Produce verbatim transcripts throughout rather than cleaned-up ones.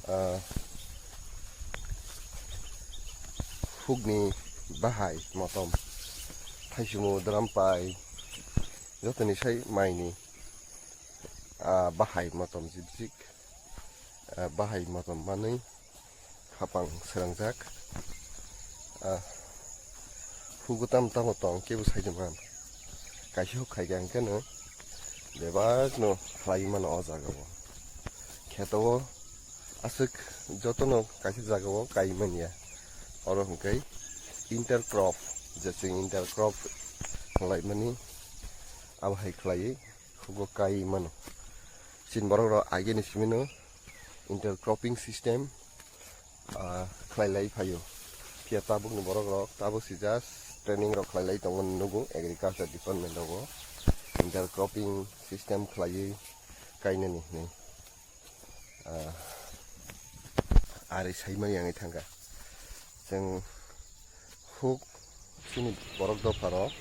Ah, hukni bahai motom, thaisumu, drampai, jotoni sai maini, ah, bahai motom jibjik, ah, bahai motom manwi khapang srangjak. Ah, hugo tam tamo tong kebo sai man. Kaisa huk khai khe ang khe no bebak no khlai mano o jaga o. Kheto o aswk jotono kaisa jaga o kai manya. Oro hwnkhe intercrop, je chwng intercrop khlai mani abo hai khlaiwi hugo kai mano. Chini borok rok agini simi no intercropping system, ah, khlai lai phaio. Phiya tabukni borok rok tabuk si just training rok khlai lai tongmani nugo agriculture department rogo. Intercropping system khlaiwi kainani hinwi, ah, ari saimani ang thangkha. Chwng huk chini borok dopha rok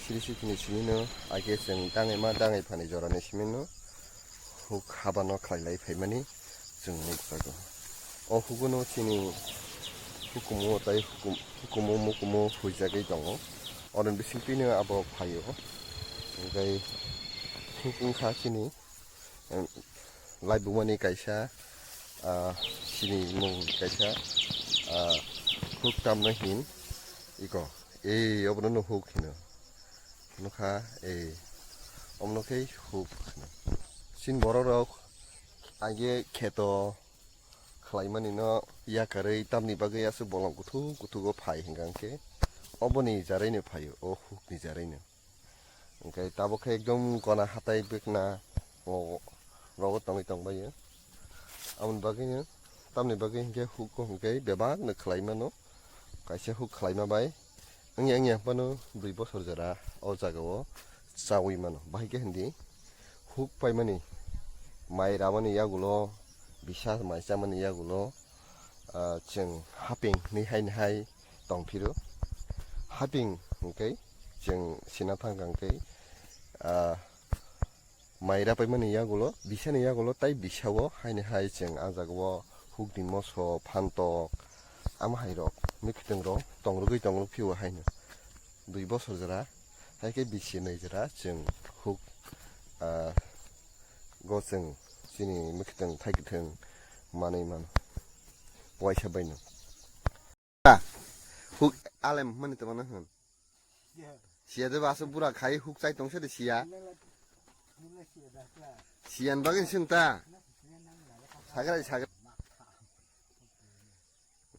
siri sikini simi no age chwng dangai ma dangai phani jora ni simi no huk haba no khlai lai phaimani chwng nukjago. O hugo no chini hukumu tai hukum-, hukumu mukumu huijagwi tongo. Oro bising twi no abo phaio. Hwnkhe huk wngkha chini, em, laibumani kaisa, ah, chini mung kaisa, ah, huk tamno hin iko. Ei, obono no huk hino. Nukha, ei, omono khe huk hino. Chini borok rok age kheto khlaimani no yakarwi tamni bagwi aswk bolong kuthuk kuthuk o phai hwnkha hwnkhe oboni jarai no phaio, o huk ni jarai no. Hwnkhe tabuk khe ekdom gona hatai bwkna o rogo tongwi tongbaio. Aboni bagwino, tamni bagwi hwnkhe huk o hwnkhe bebak no khlai mano. Kaisa huk khlaima bai wngya wngya phano dui bosor jora o jaga o chawi mano. Bahai khe hindi huk paimani, mai ramani yagulo, bisa mai chamani yagulo, ah, chwng haping hinwi hai ni hai tongphiro. Haping hwnkhe chwng sina thangkha hwnkhe, ah, mai rapaimani yagulo, bisani yagulo tai bisao haini hai chwng ah jagao hukni moso, phantok, ama hai rok, mwkhwtwng rok tongrwgwi tongrwk phio haino. Dui bosor jora, hai khe bisi nai jora chwng huk, ah, go chwng chini mwkhwtwng thaikwthwng manwi mano. Waisa baino. Huk alem mani tongmani hwn. Siya de baso bura khai huk chai tongsa de siya. Siyan bagin sung ta. Sagrai sagrai.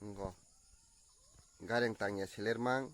Ngo. Gareng tangya seler mang.